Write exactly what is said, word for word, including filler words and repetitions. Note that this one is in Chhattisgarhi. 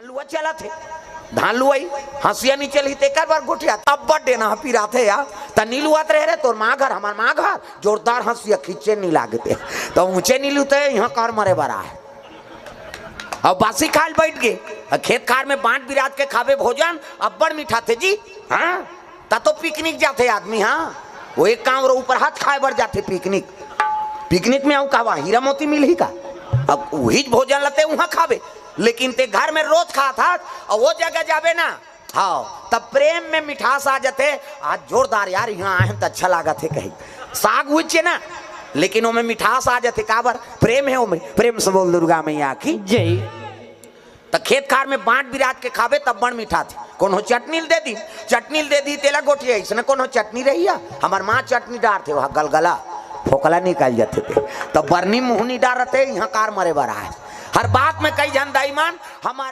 लुआ चलत हे, धान लुआई, हंसिया नी चलही तेकर बर गोठिया। अब्बड़ डेना ह पिराथे यार। त नी लुआत रहे रे तोर माँ घर, हमर माँ घर, जोरदार हंसिया खींचे नी लागते। त ऊंचे नी लुते, इहाँ कर मरे बर आए। अब बासी खाल बैठ गे। अब खेत खार में बांट बिराज के खाबे भोजन, अब्बड़ मिठाथे जी। हाँ, त तो पिकनिक जाथे आदमी। हाँ, वो एक काम रो ऊपर हाथ खाए बर जाथे पिकनिक। पिकनिक में अउ कहवा हीरा मोती मिलही का? अब उही भोजन लते उहाँ खाबे, लेकिन ते घर में रोज खात हाथ, और वो जगह जाबे ना, हाँ, तब प्रेम में मिठास आ जाथे। आज जोरदार यार, यहाँ आए हैं त अच्छा लागत हे कही। साग उच्चे ना, लेकिन ओमे मिठास आ जाथे। काबर? प्रेम हे ओमे। प्रेम से बोल दुर्गा मैया की। जय। त खेत खार में बांट बिराज के खाबे तब बड़ मिठाथे। कोनो चटनी ल दे दी, चटनी ल दे दी तेला गोठिया, इसने कोनो चटनी रही है? हमर माँ चटनी डारथे, वहाँ गलगला फोकला निकल जाथे ते। तब बरनी मुहनी डारथे, यहाँ कार मरे बर आए। हर बात में कई झन दाई मन, हमार माँ